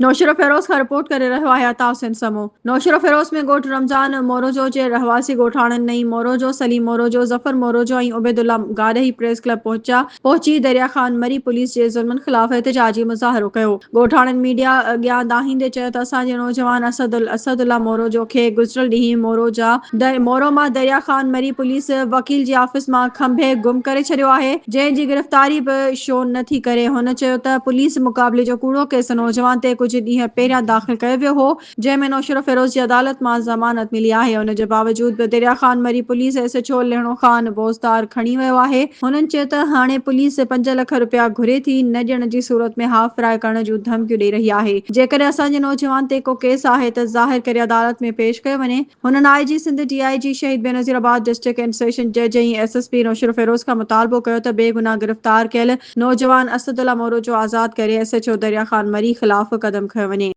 نوشهروفيروز کان رپورٽ ڪري رهيو آهي عطا حسين سمون. نوشهروفيروز ۾ ڳوٺ رمضان موروجو جي رهواسي ڳوٺاڻن نعيم موروجو، سليم موروجو، ظفر موروجو ۽ عبيدالله گاڏهي پريس ڪلب پهچا پهچي دريا خان مري پوليس جي ظلمن خلاف احتجاجي مظاهرو ڪيو. ڳوٺاڻن ميڊيا اڳيان دانهيندي چيو ته اسان جي نوجوان اسد اسدالله موروجو کي گذريل ڏينهن مورو جا مورو مان دريا خان مري پوليس وڪيل جي آفيس مان کنڀي گم ڪري ڇڏيو آهي جنهن جي گرفتاري به شو نه ٿي ڪري. هن چيو ته پوليس مقابلي جو ڪوڙو ڪيس نوجوان تي ڪجهه ڏينهن پهريان داخل ڪيو ويو هو جنهن ۾ نوشهروفيروز جي عدالت مان ضمانت ملي آهي ان جي باوجود به Darya Khan Marri police S H O Lehno Khan Bozdar کڻي ويو آهي. هنن چيو ته هاڻي پوليس پنج لک رپيا گهري ٿي نه ڏيڻ جي صورت ۾ هاف فرائي ڪرڻ جون ڌمڪيون ڏئي رهي آهي جيڪڏهن اسان جي نوجوان تي ڪو ڪيس آهي ته ظاهر ڪري عدالت ۾ پيش ڪيو وڃي. هنن I G Sindh, D I G Shaheed Benazirabad, district and session جج ۽ ايس ايس پي نوشهروفيروز کان مطالبو ڪيو ته بي گناهه گرفتار ڪيل نوجوان اسدالله مورو جو آزاد ڪري S H O Darya Khan Marri خلاف قدم کنيو وڃي.